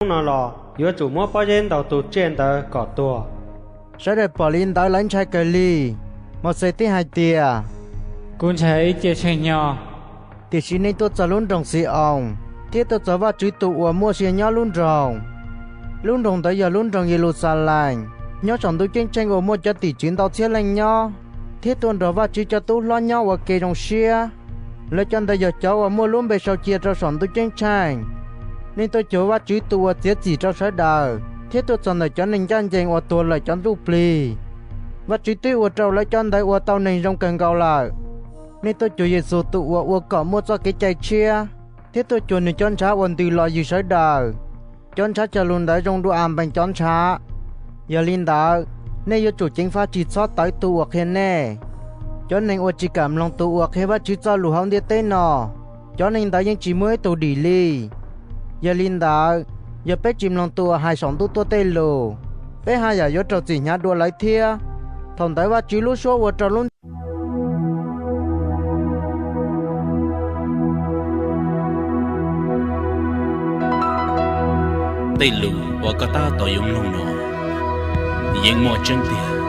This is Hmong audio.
Hnub no los yuav tsum muab pob zeb ntaus tus tsiaj ntawd kom tuag. Sawv daws pom li ntawd lawv ntshai kawg li. Mauxes thiaj hais tias, Kuv ntshai ib ce tsheej nyob. Tiam sis nej tuaj txog lub nroog Xi-oos thiab tuaj txog Vajtswv tus uas muaj sia nyob lub nroog. Lub nroog ntawd yog lub nroog Yeluxalees nyob saum ntuj ceeb tsheej uas muaj cov tim tswv ntau txhiab leej nyob, thiab tuaj nrog Vajtswv cov tub hlob nyob ua ke zoo siab. Lawv cov ntawd yog cov uas muaj lub npe sau cia rau saum ntuj ceeb tsheej. Nej tuaj cuag Vajtswv tus uas txiav txim rau sawv daws thiab tuaj txog ntawm cov neeg ncaj ncees uas tuag lawm cov ntsuj plig. Vajtswv twb ua rau lawv cov ntawd ua tau neeg zoo kawg nkaus lawm. Nej tuaj cuag Yexus tus uas ua kom muaj txoj kev cai tshiab, thiab tuaj cuag nws cov ntshav uas ntws los ywg sawv daws. Cov ntshav cog lus ntawd zoo dua Anpees cov ntshav. Yog li ntawd, nej yuav tsum ceev faj tsis txhob tawv tus uas qhia nej. Cov neeg uas tsis kam mloog tus uas qhia Vajtswv Txojlus hauv ntiaj teb no, cov neeg ntawd yeej tsis muaj ib tug dim li. Yog li ntawd, yog peb tsis mloog tus uas hais saum ntuj tuaj tej lus, peb haj yam yuav raug txim hnyav dua lawv thiab. Thaum ntawd Vajtswv lub suab ua rau lub Tej lus uas koj tab tom yuav mloog no yeej muaj tseeb tiag.